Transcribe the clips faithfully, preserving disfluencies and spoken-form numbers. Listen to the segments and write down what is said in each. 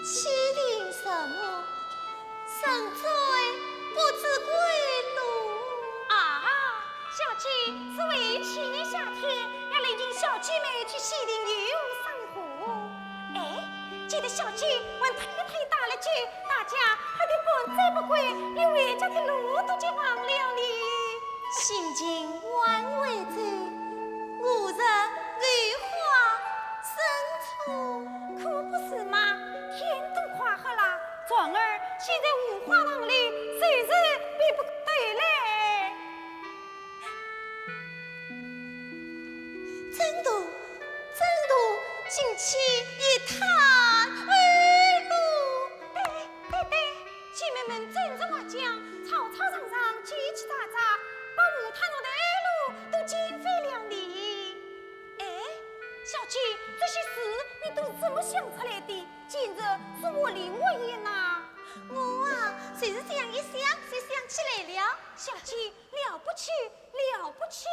气定什么？人醉不知归路。啊，小姐是为去年夏天要领小姐妹去西亭游赏花。哎，见得小姐还推推打打，大家喝得半醉不归，连回家的路都绝望了哩。心情万回转，我日有花生错。可不是嘛，天都快黑了，船儿现在无花塘里，随时便不对嘞。真的，真的，进去一探二路。对，对，对，姐妹们争着话讲，吵吵嚷嚷，叽叽喳喳，把无花塘的二路都占废了哩。哎，小姐，这些事你都是怎么想出来的？简直是我灵我眼呐！我啊，就是这样一想，就想起来了。小姐，了不起，了不起！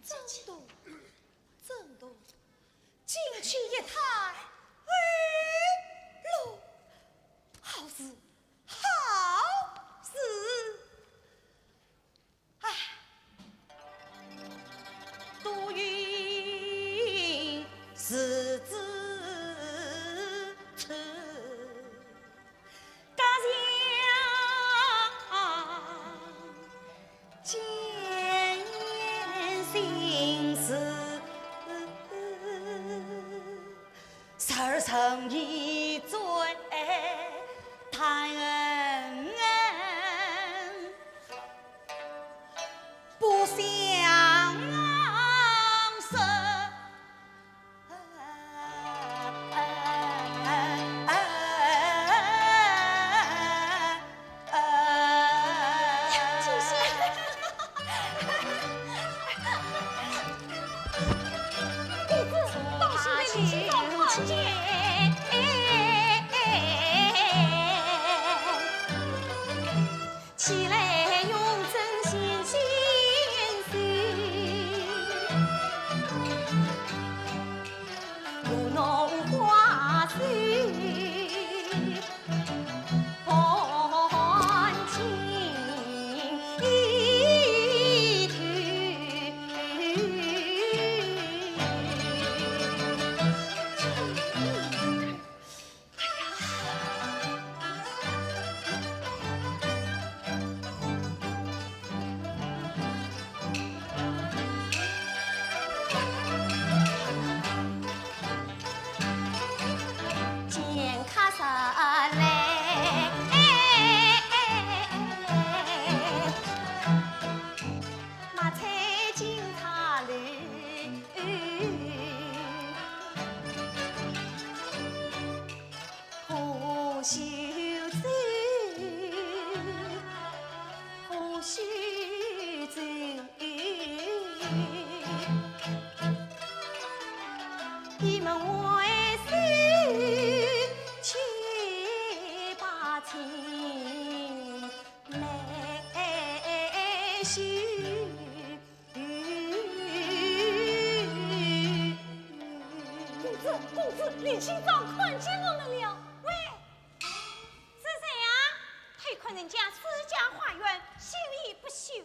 真的，真的，进去一探，哎，路，好事，好事！哎，多云是之处， 隔墙见心事，时而沉吟醉叹，不想说。 公子，当心被李清照看见。 起来用针线线线，拨弄花丝，换金衣。 公子，公子，李清照看见我们了。喂，是谁呀？家私家花园，休也不休。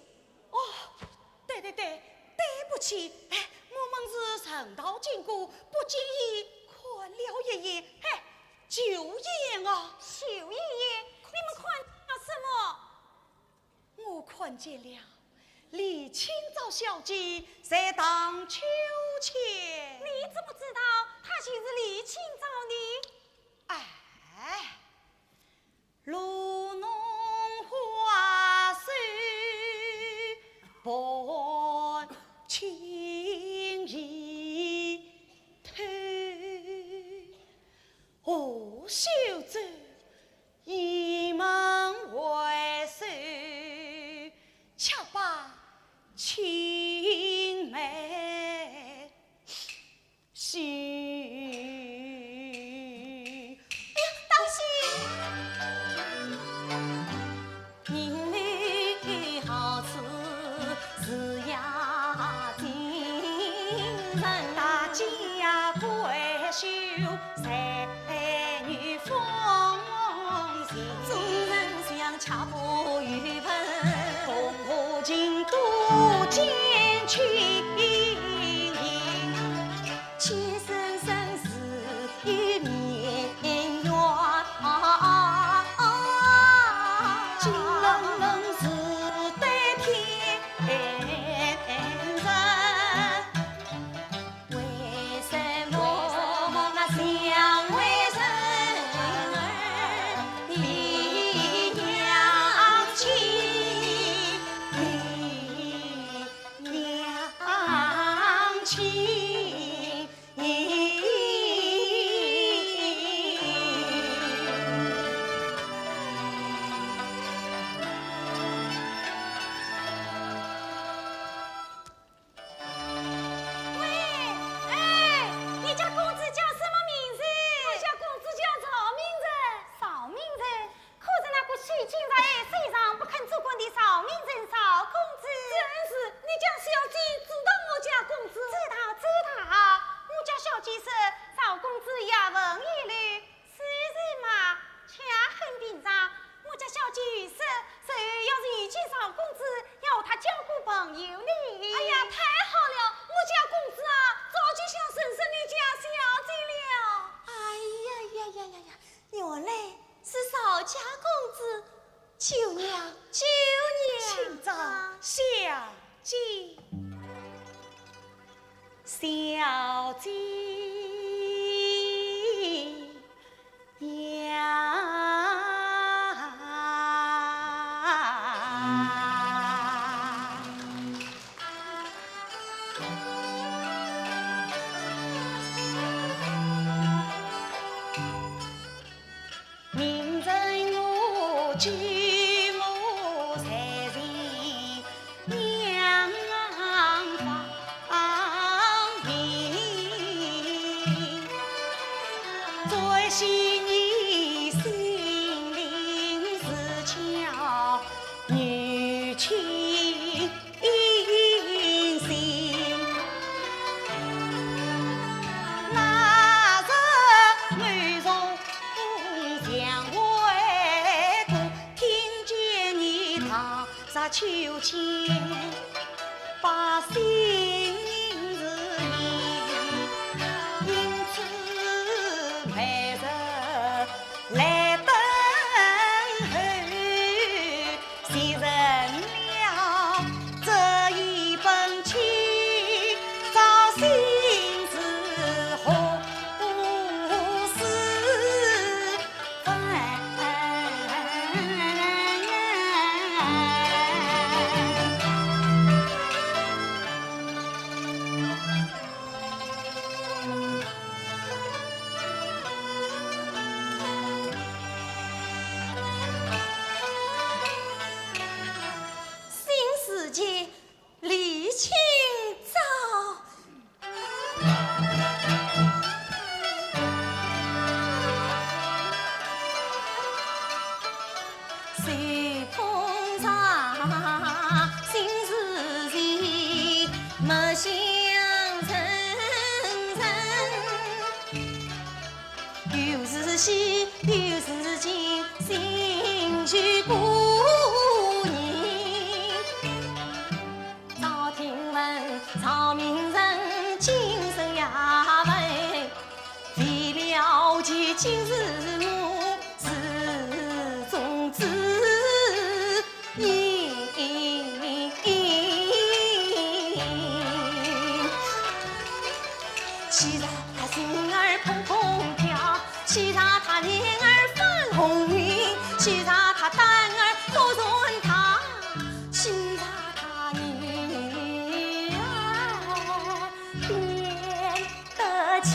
哦，对对对，对不起，哎，我们是顺道经过，不经意看了一眼，哎，就眼啊。就一眼？你们看到什么？我看见了李清照小姐在荡秋千。你怎么知道她就是李清照呢？哎， 如侬花手拨青衣透，何须遮衣门回首，却把青梅 洗。哎呀，当心！人美好处是雅静人，大家闺秀才女风情，众人相恰不语分，多情多见情。 情深深似玉绵圆，情冷冷似对天人。为什么相会人儿比娘亲？ 娘亲。喂，哎，你家公子叫什么名字？我家公子叫赵明诚。赵明诚？ 可是那个许金在爱身上不肯做官的赵明诚赵公子。正是，你家小姐知道我家公子？知道，知道。我家小姐说赵公子学问一流，是人嘛，却很平常。我家小姐说，日后要是遇见赵公子，要和他交个朋友呢。哎呀，太好了，我家公子啊，早就想认识你家小姐了。哎呀呀呀呀呀，原来 是赵家公子，久仰，久仰。请找小姐。小姐呀。 明晨我舅母在前娘方面，最喜你心灵似巧女亲 心。那日我从相会过，听见你踏着秋千，把心事言，因此每日 来等候，写成了这一本情，找心事何时分？ 新世纪李清照。 随风上，心事情，莫相承认。有时喜，有时惊，心绪不今日我是种子。 其实他心儿砰砰跳，其实他眼儿泛红云，其实他胆儿都算大，其实他女儿变得亲。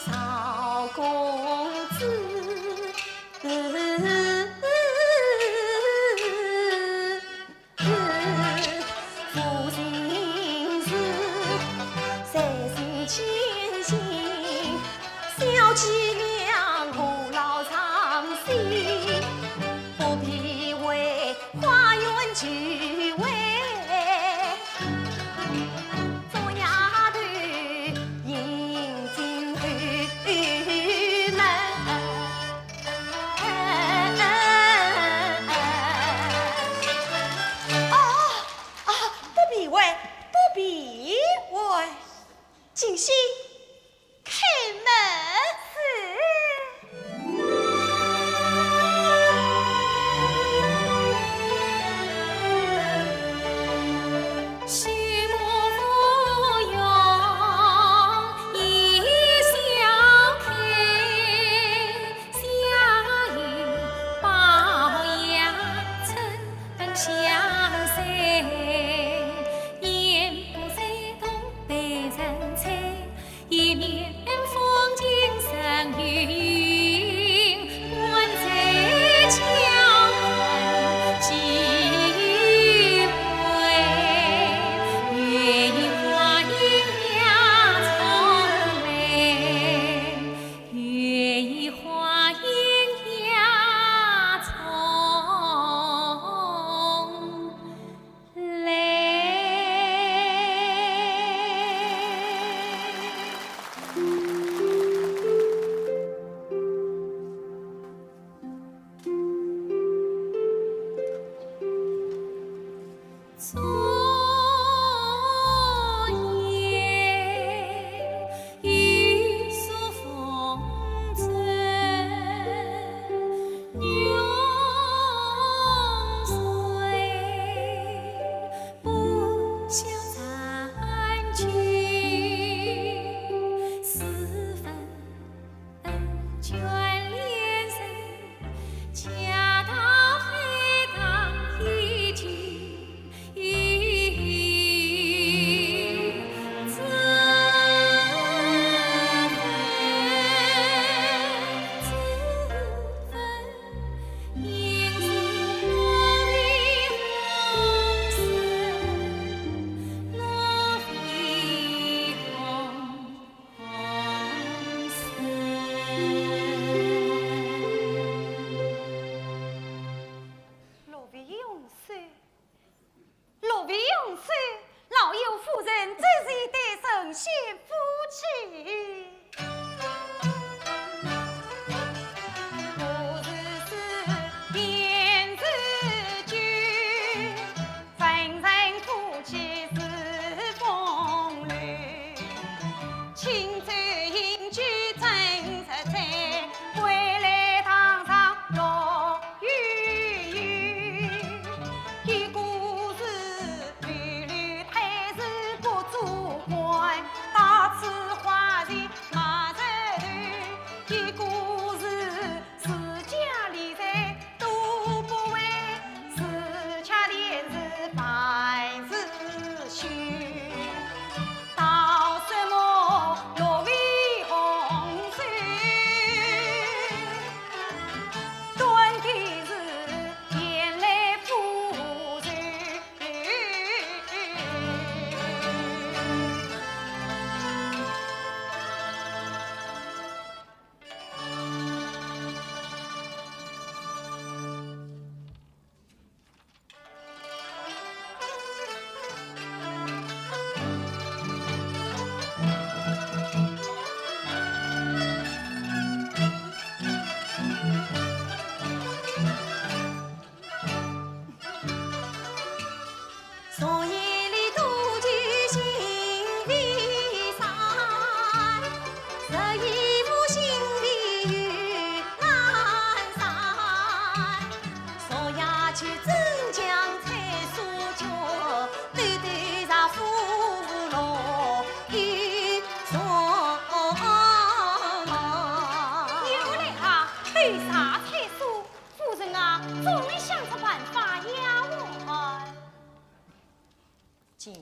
赵公子，负心事，才是千辛，小姐娘何劳伤心，不必为花园聚会。 做丫头迎进后门。哦，啊，不必为，不必为。静心，开门。是。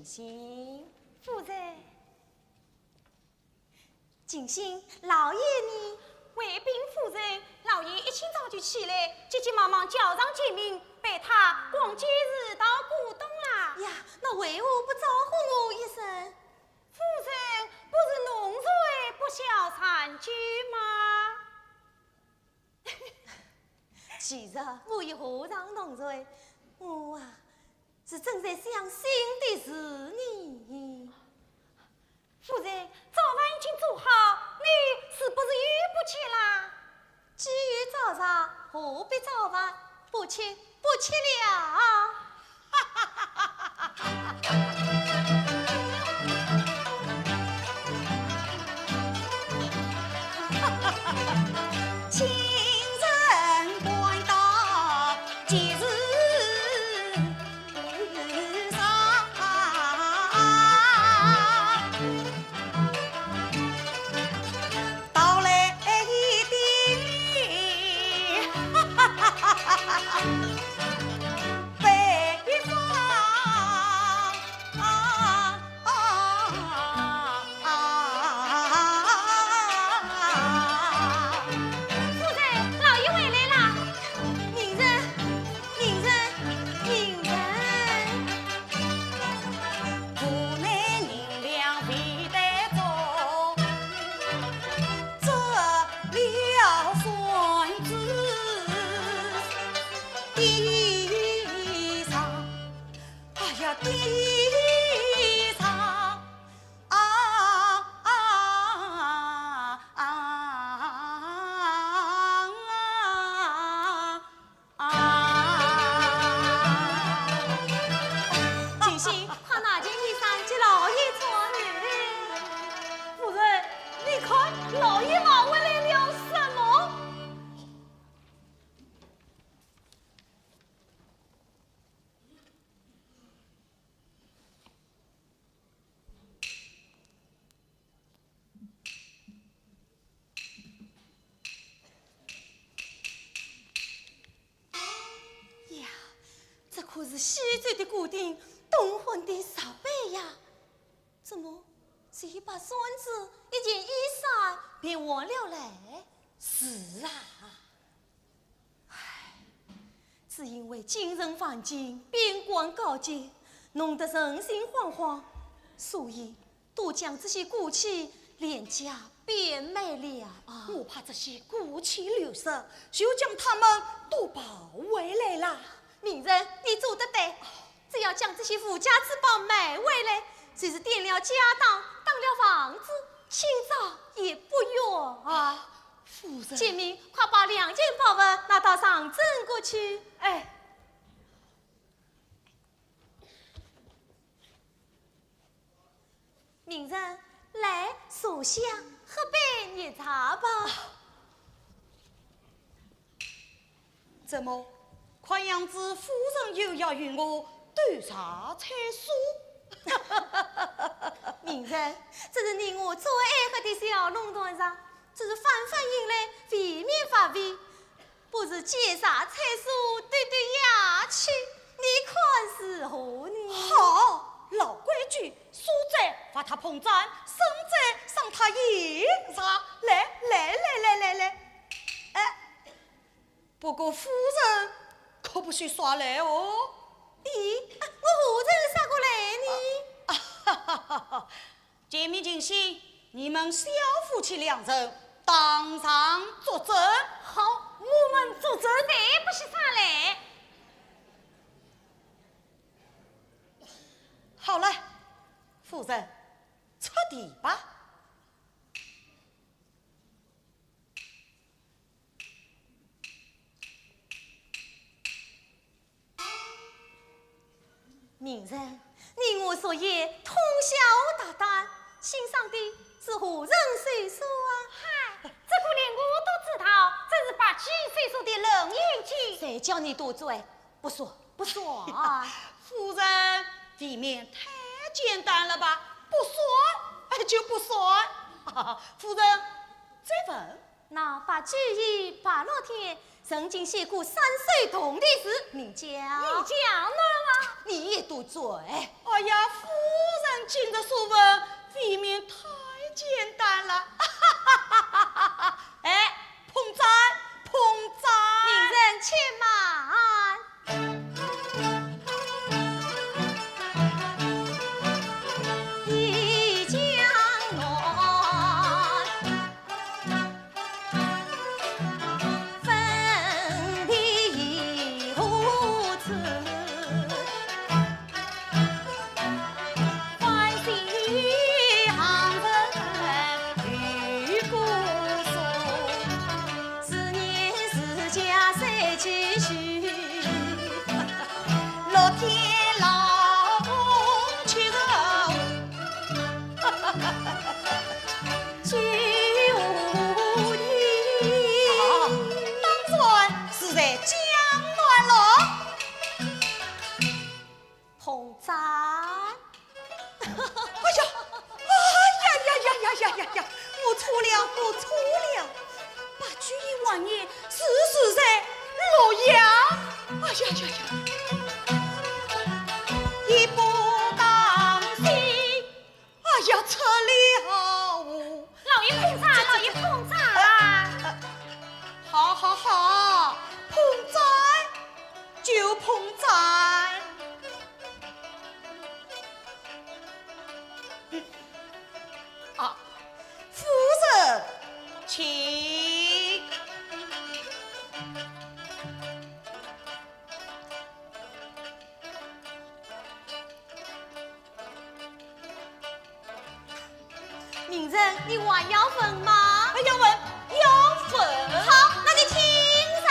心。夫人。 静心，老爷呢？回禀夫人，老爷一清早就起来，急急忙忙叫上金明，陪他逛街市到古董啦。呀，那为何不招呼我一声？夫人，不是侬最不孝善君吗？其实我又何尝侬最，我啊，是正在想新的事呢。 夫人，早饭已经做好，你是不是又不吃啦？既有早茶，何必早饭？不吃，不吃了。夫人，老爷回来啦！明人，明人，明人。哎呀，地上啊，啊，啊，啊，啊。静心，快拿件衣裳给老爷穿呢。夫人，你看，老爷拿回来了什么？ 呀，这可是西周的古鼎，东汉的石碑呀！怎么，只一把扇子，一件衣裳便换了来？是啊。唉，只因为京城环境边关交界，弄得人心惶惶，所以 都将这些古器廉价变卖了啊。我怕这些古器流失，就将它们都抱回来啦。明人，你做得对，只要将这些无价之宝买回来，就是典了家当，当了房子，清早也不远啊。夫人。金明，快把两件宝物拿到上镇国去。哎。 明人，来，坐下，喝杯热茶吧。怎么，看样子夫人又要与我斗茶猜书？明人，这是你我最爱喝的小弄堂茶，这是翻翻饮来，未免乏味。 不如借茶猜书，对对雅趣，你看如何呢？好，老规矩，书者罚他捧盏，僧者赏他饮茶。来，来，来，来，来，来。哎，不过夫人可不许耍赖哦。咦，啊，我何曾耍过赖呢？啊，哈哈哈哈。 金明、静心，你们小夫妻两人当场作证。好，我们作证。谁不许耍赖？好了，夫人，出题吧。 明人，你我昨夜通宵达旦，欣赏的是何人手书啊？嗨，这个连我都知道，正是白居易手书的《楞严经》。谁叫你多嘴？不说，不说啊！夫人，未免太简单了吧？不说，哎，就不说。夫人，再问。那白居易白乐天曾经写过三首童题诗，你讲。你讲啊。你也多嘴。哎呀，夫人今日所问，未免太简单了。哎，碰赞，碰赞。名人且慢。 啊，当然是在江南了。 碰赞。哎呀，哎呀呀呀呀呀呀呀！我错了，我错了。白居易晚年是住在洛阳。哎呀呀呀！一不当心。哎呀，错了。老爷碰赞，老爷碰赞。好好好，碰赞。 就碰赞。啊，夫人，请。名人，你还要问吗？要问，要问。好，那就听上。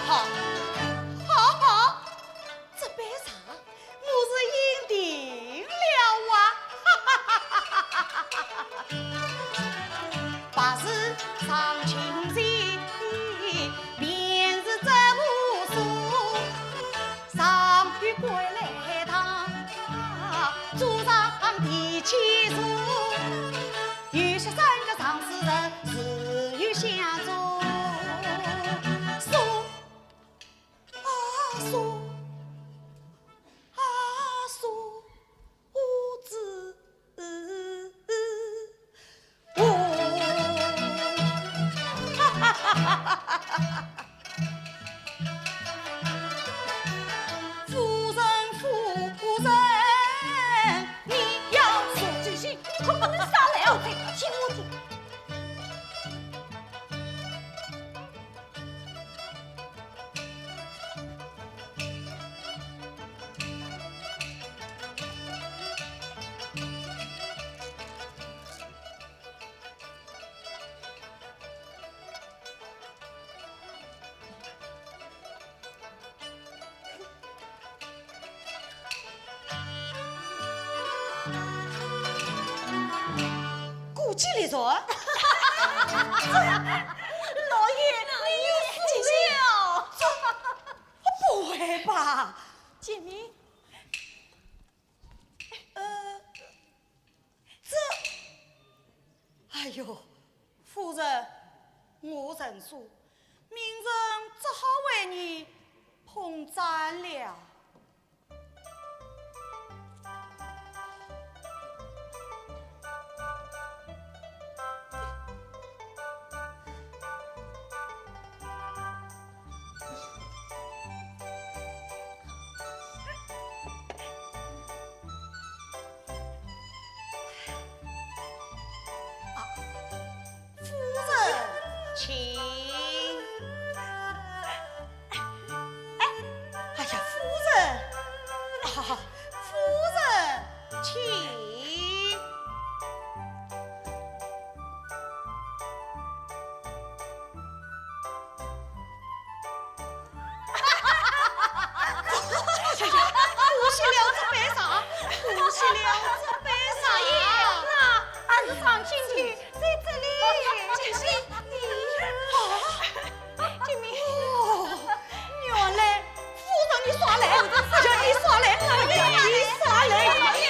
好，好，好，这杯茶我是饮定了啊。夫人，夫人，你要小心，可不能耍赖哦，听我的。 估计里着。老爷，你又死了。这，不会吧？简明。呃，这，哎呦，夫人，我认输，明人只好为你碰斩了。 夫人，请。上金钧在这里。金钧，你……啊，金钧。哦，原来夫人你耍赖，叫你耍赖，叫你耍赖。老爷，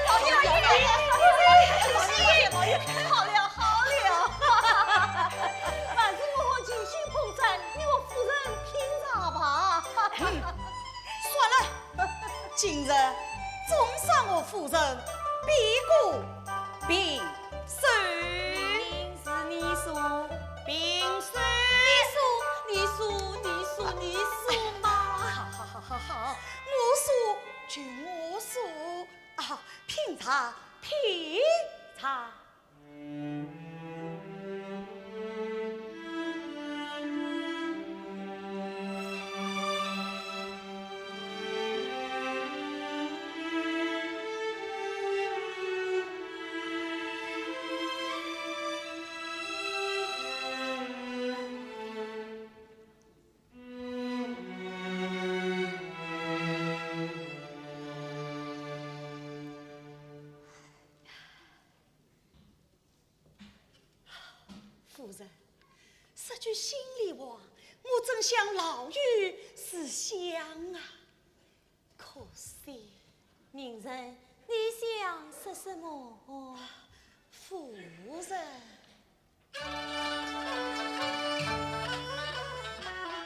老爷，老爷，老爷，好了，好了，还是我和金钧碰zanj，你和夫人平茶吧。嗯，算了。 今日总算和夫人比个平手。明日你输，平手。你输，你输，你输，你输嘛。好，好，好，好，好。我输就我输啊，平茶，平茶。 夫人，说句心里话，我真想老友思乡啊。可惜，明人，你想说什么？夫人。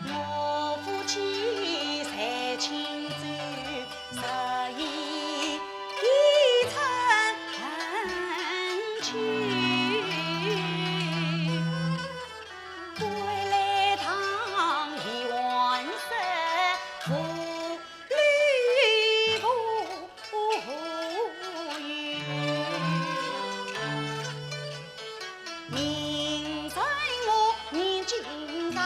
我夫妻在轻舟，日夜兼程去。归来堂已晚色，无 留无余。明朝我年纪大，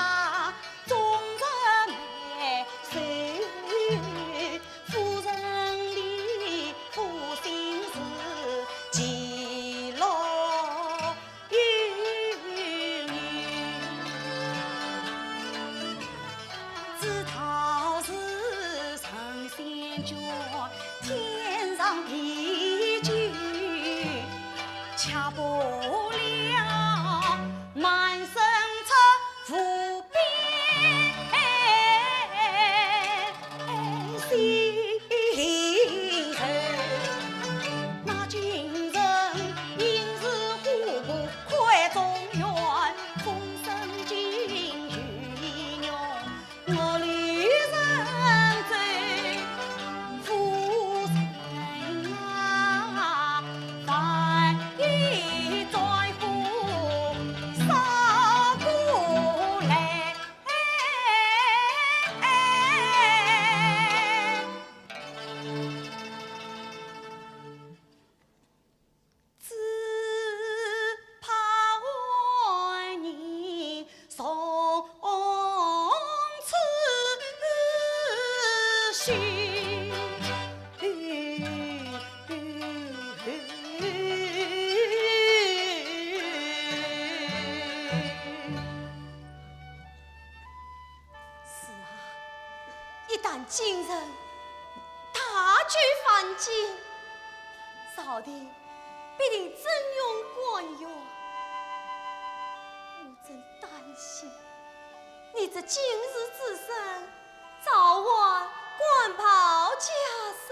终日埋首，夫人的负心事，记录 知道是神仙眷，天长地久，却不了满身出无边。 心头。那今日应是虎步快中原，风声尽雨亦浓，我旅人走，夫人啊，万一再苦，捎过来。 只盼恩人重此序。 是啊，一旦金人大举犯京，朝廷必定征用官员。我真担心，你这今日之身，早晚官袍加身，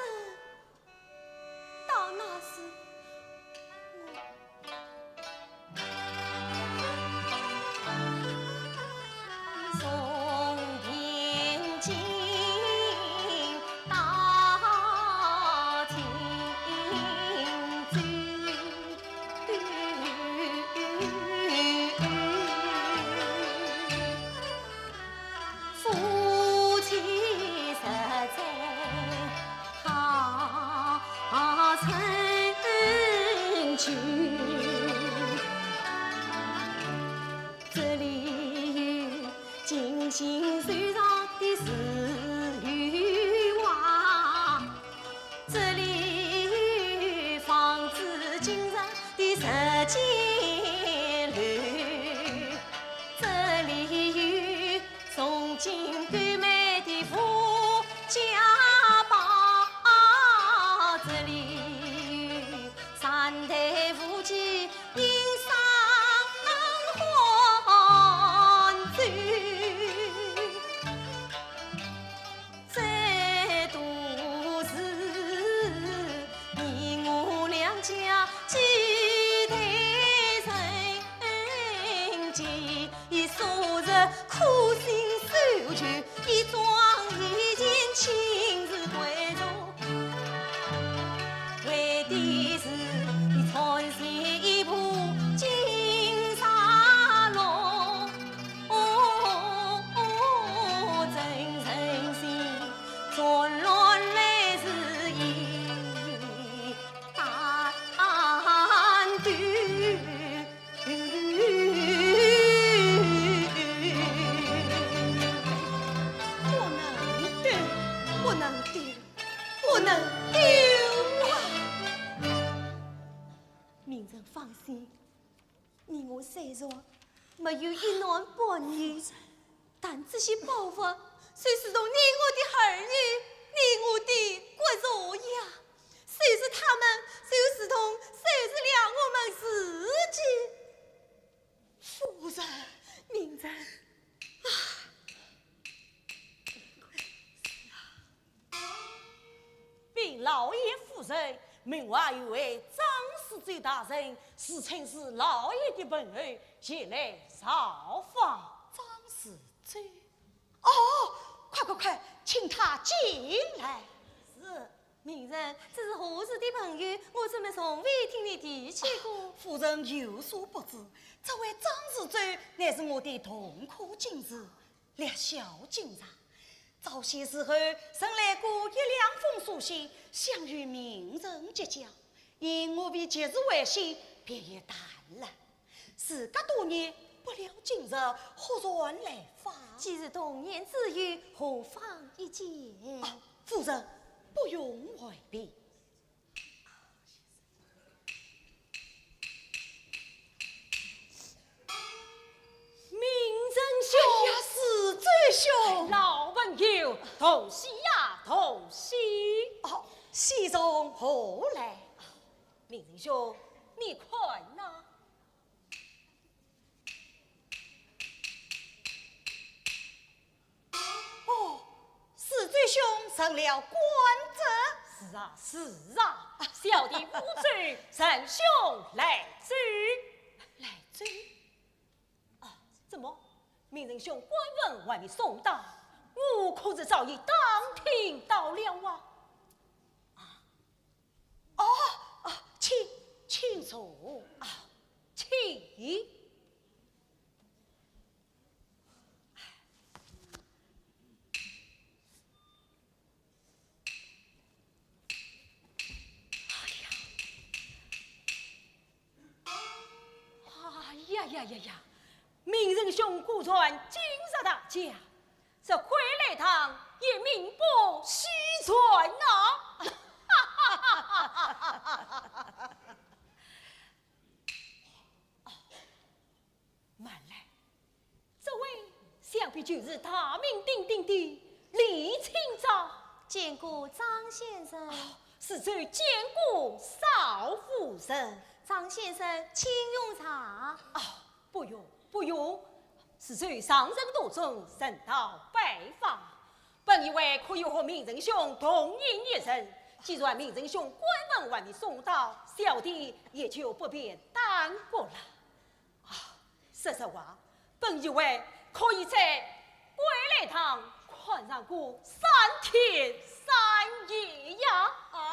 到那时，我从汴京到青州， 夫妻实在好成群。这里有金星手上的自由花，这里有仿制金人的石阶楼，这里有 从今不灭的吴家宝，这里三代无人放心，你我虽然没有一男半女，但这些宝物虽是同你我的儿女，你我的骨肉呀，虽是他们，就如同，虽是了我们自己。夫人，夫人。禀老爷夫人，门外有位张世周大人，自称是老爷的朋友，前来造访。张世周？哦，快快快，请他进来。是，名人，这是何处的朋友？我怎么从未听你提起过？夫人有所不知，这位张世周乃是我的同科进士， 略晓经商。早些时候曾来过一两封书信，想与名人结交，因我为急事未遂，便也淡了。时隔多年，不料今日忽然来访。既是同年之友，何妨一见？哦，夫人，不用回避。 名人兄。哎呀，世周兄。老朋友，同喜呀，同喜。哦，喜从何来？名人兄，你看呐。 哦，世周兄成了官职。是啊，是啊，小弟武周承兄来奏。来奏？啊，怎么？名人兄官文还没送到，我可是早已打听到了啊。啊，哦，哦，请，请坐。啊，请。 哎呀，哎呀呀呀呀！名人兄果然金石大家，这归来堂也名不虚传呐！慢来，这位想必就是大名鼎鼎的李清照。见过张先生。啊，世周见过少夫人。张先生，请用茶。啊，不用，不用，世周上任途中曾到拜访，本以为可以和名人兄同饮一宴，既然名人兄官文还没送到，小弟也就不便耽搁了。 啊，说实话，本以为可以在归来堂看上个三天三夜呀。啊，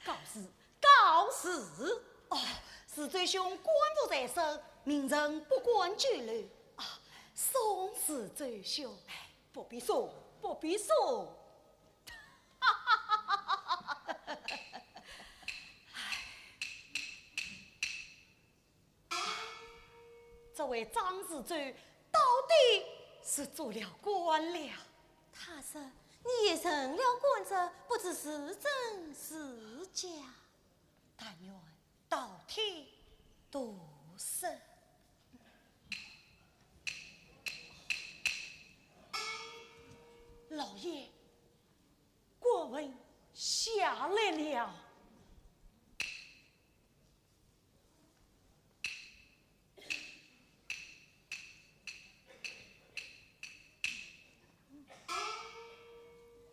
告辞，告辞。哦，世周兄官务在身，名人不敢久留。啊，送世周兄。哎，不必送，不必送。 这位张世周到底是做了官了。他说你也成了官者，不知是真是假。但愿道听途说。老爷， 官文下来了。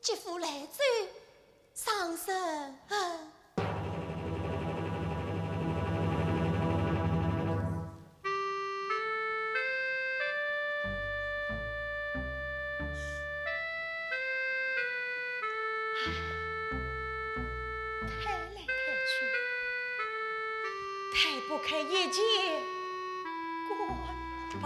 吉夫来奏，上身。 推来推去，推不开一件官吧。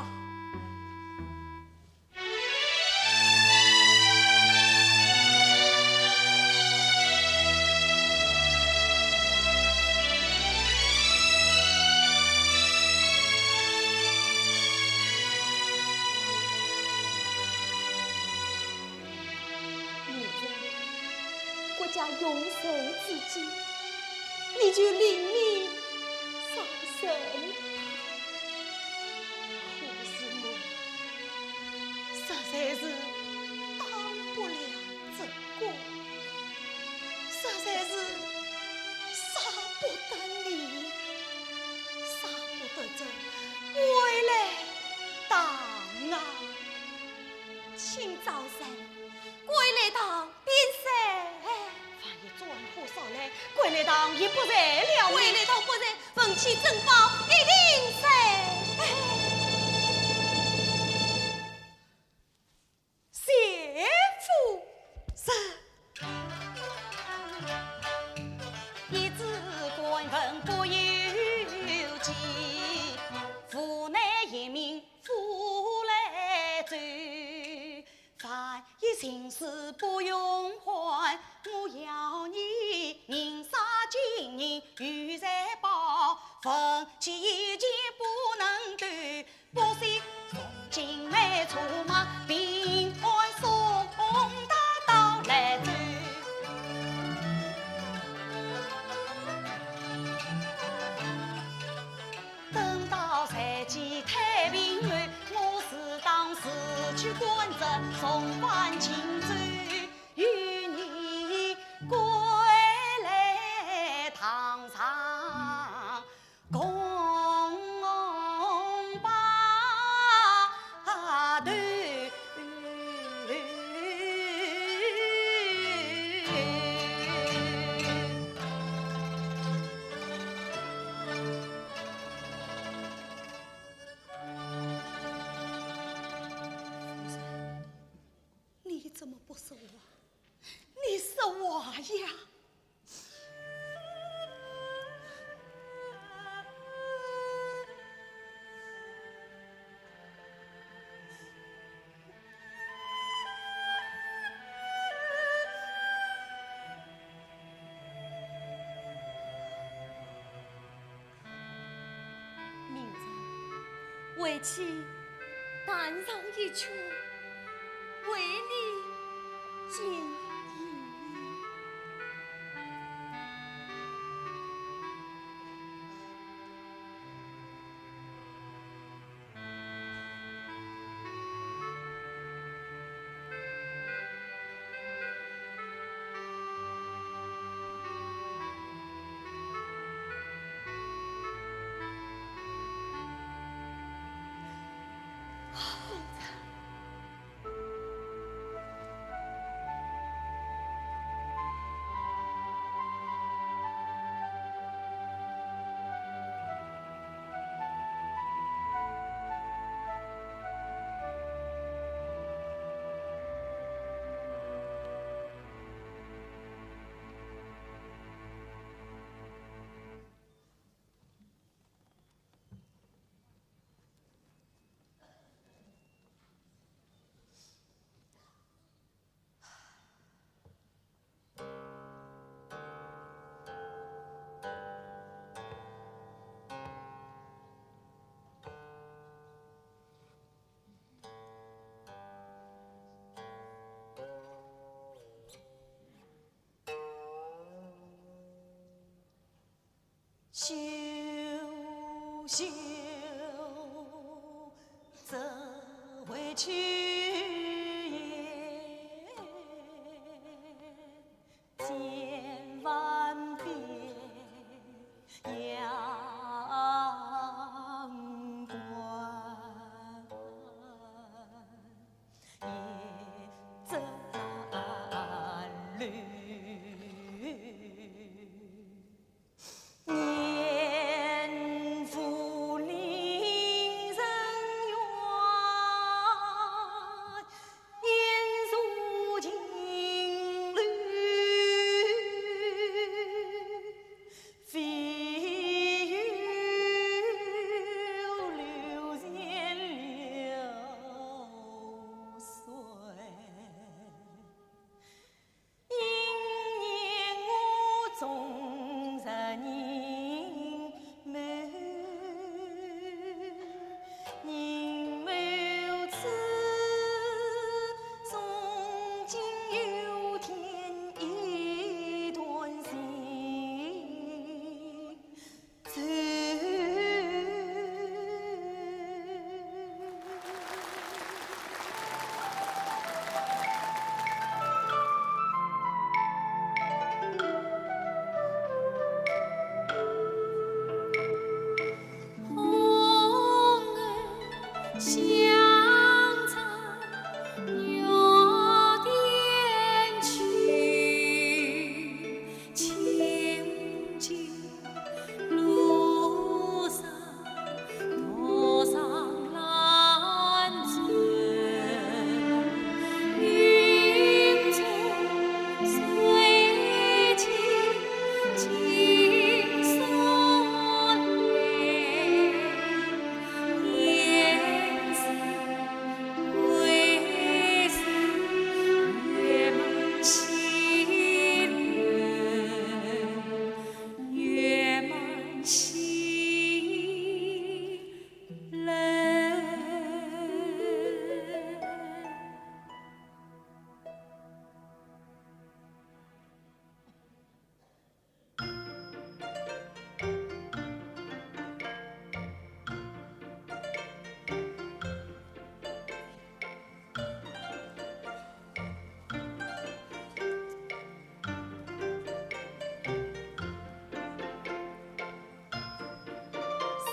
女子，国家用人之际，就领你上山吧。可是我实在是当不了这个，实在是舍不得你，舍不得这归来堂啊。清早晨，归来堂便是。万一转火烧来，归来堂也不在了。归来堂不在，文契珍宝一定是。谢夫人。一纸官文不由己，无奈严命勿来奏。万一情事不容缓，我要你人杀金人，有罪报，文契一件不能丢。 不惜送金马车马，平安送到到兰州。等到日期太平后，我自当自去赶着，重返青州，与你归来堂上 共把头。你怎么不说话？你说话呀！ 明日为妻弹上一曲，为你尽意。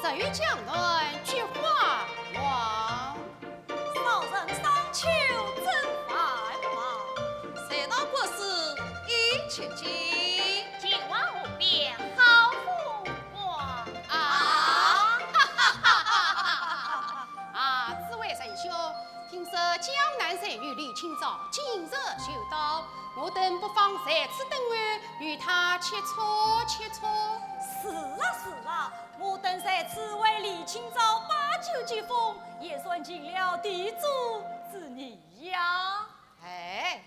谁与江南菊花王？少人商丘怎繁华？谁道国事一切尽？秦王湖边好风光。啊！啊，诸位仁兄，听说江南才女李清照近日就到，我等不妨在此等候，与她切磋切磋。是啊，是啊， 我等在此为李清照把酒接风，也算尽了地主之谊呀。哎，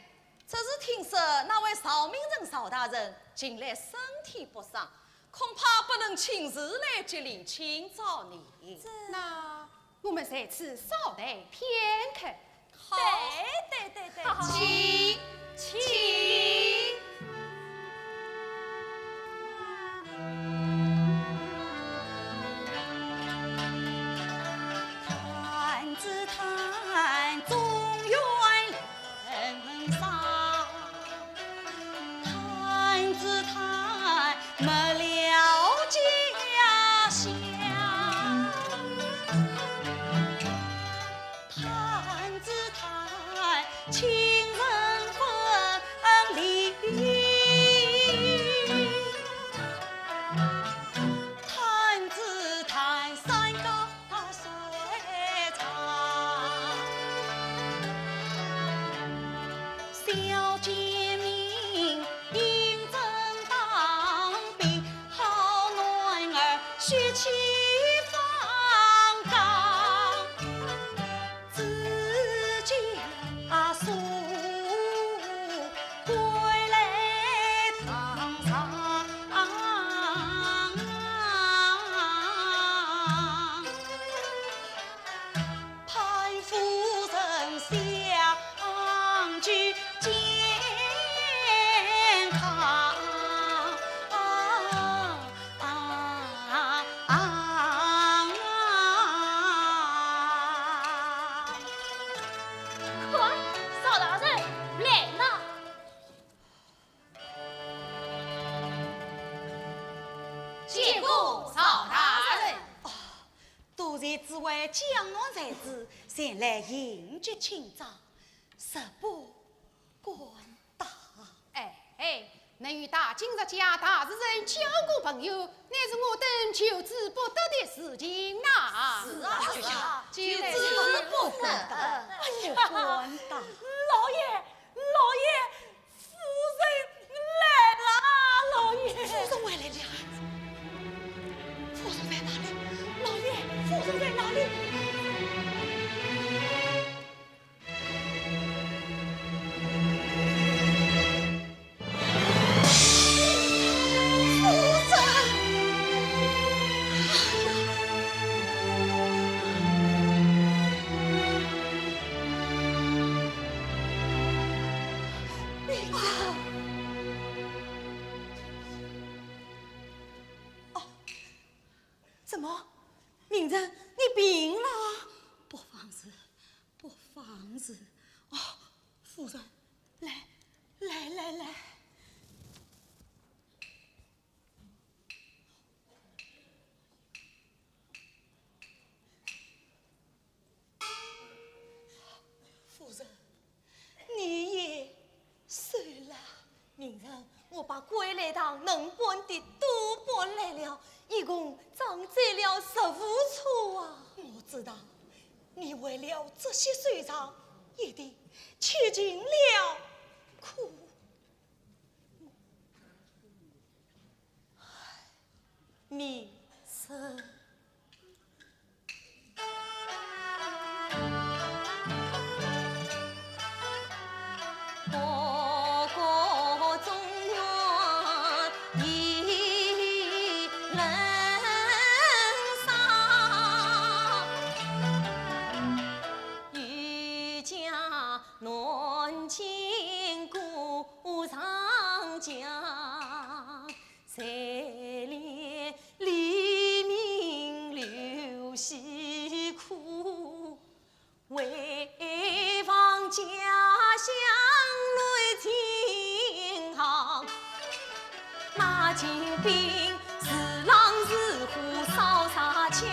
只是听说那位邵明仁邵大人近来身体不爽，恐怕不能亲自来接李清照呢。那我们在此稍待片刻。 好。对，对，对，对。请，请。弹指弹，中原人上。 弹指弹，没了家乡。弹指弹，亲人分离。弹指弹，山高 水长。小姐你应正当兵，好男儿血气方刚。自家书 归来堂上。盼夫人相聚健康。 快，邵大人来了。见过邵大人。哦，多谢诸位江南才子前来迎接清照，实不敢 当。哎，哎，能与大金石家大诗人交个朋友，乃是我等求之不得的事情呐。是啊，是啊，求之不得。哎呀，不敢当。老爷，老爷，夫人来了，老爷。夫人回来了？夫人在哪里？老爷，夫人在哪里？ 哦，怎么，明仁，你病了？不妨事，不妨事。哦，夫人，来，来，来，来。 夫人，你也瘦了。明仁，我把归来堂能搬的都搬来了，一共装载了十五车啊。我知道，你为了这些收藏，一定吃尽了苦。 你是我国中原一人上，与家南京故上京。 谁怜黎民流息苦，为望家乡来尽航。那金兵似狼似虎，扫杀千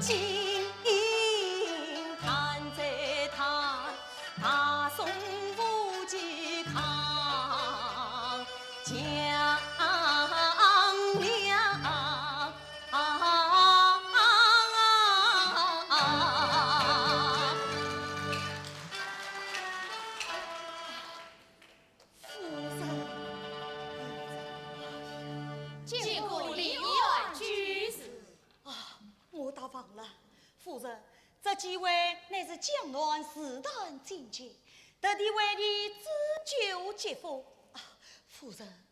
夫人。见过李院居士。啊，我倒忘了，夫人，这几位乃是江南诗坛精杰，特地为你置酒接风。啊，夫人，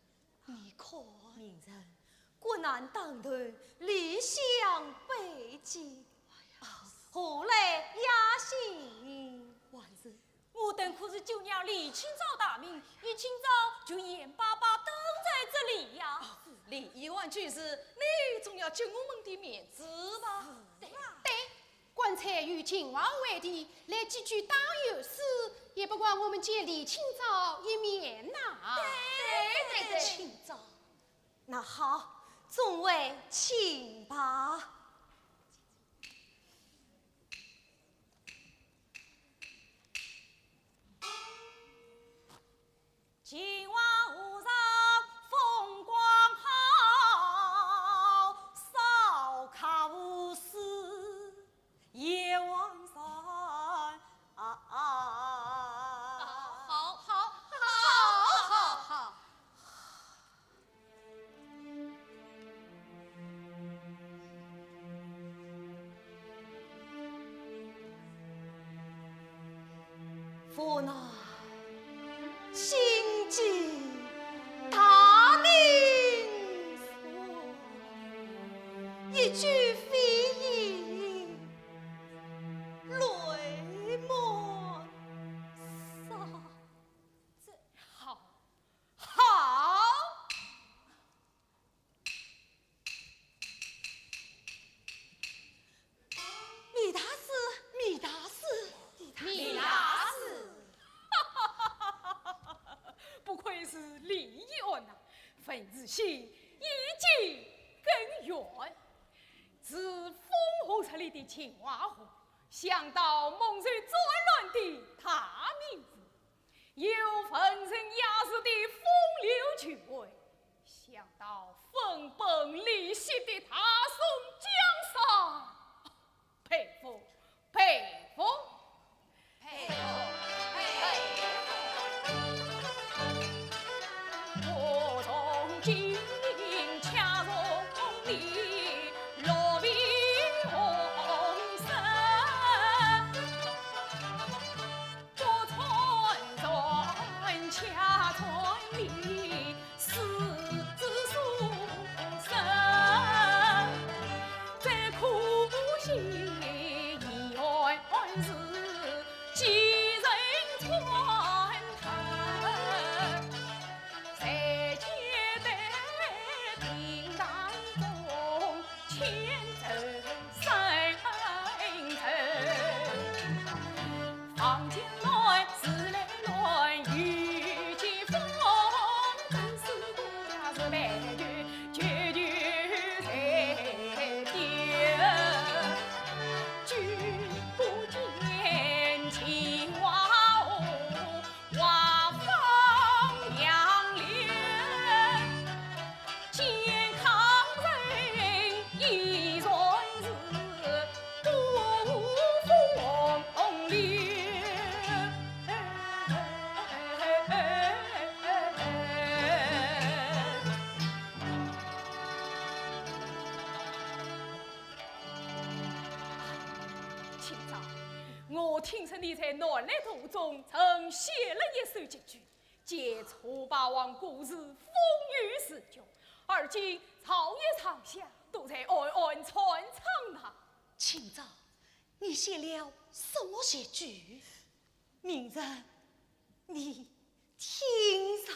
你看。明人，国难当头，离乡背井，啊，何来雅兴？还是 我等可是九娘李清照大名，你清早就眼巴巴等在这里呀。啊，李院居士，你总要给我们点面子吧？对，对，刚才与秦王为敌，来几句打油诗，也不过我们见李清照一面呐。对，对，对。清照，那好，众位请吧。 秦淮河上风光好，烧烤无事夜望山。啊，啊，啊，好，好，好，好，好。 父那心机大明说，一句非议泪满裳。这好，好。 米大师，米大师，米大师。不愧是李安呐，文字心意更远。自风华十里的秦淮河，想到蒙受战乱的大明湖， 有文人雅士的风流趣味，想到分崩离析的大宋江山，佩服，佩服，佩服，佩服。我从今恰从你落笔红色。 不穿船，恰穿你诗书生。最可惜遗憾是寄人川头，谁见得平淡中 千愁三愁。房间内自来乱，雨季风，真是不家是白云，句句在天。君不见秦淮河，花芳杨柳。 健康人依然是不风流。清照，我听说你在南来途中曾写了一首绝句， 解楚霸王故事风雨词穷，而今朝野上下都在暗暗传唱呐。清照，你写了什么绝句？明人，你听着。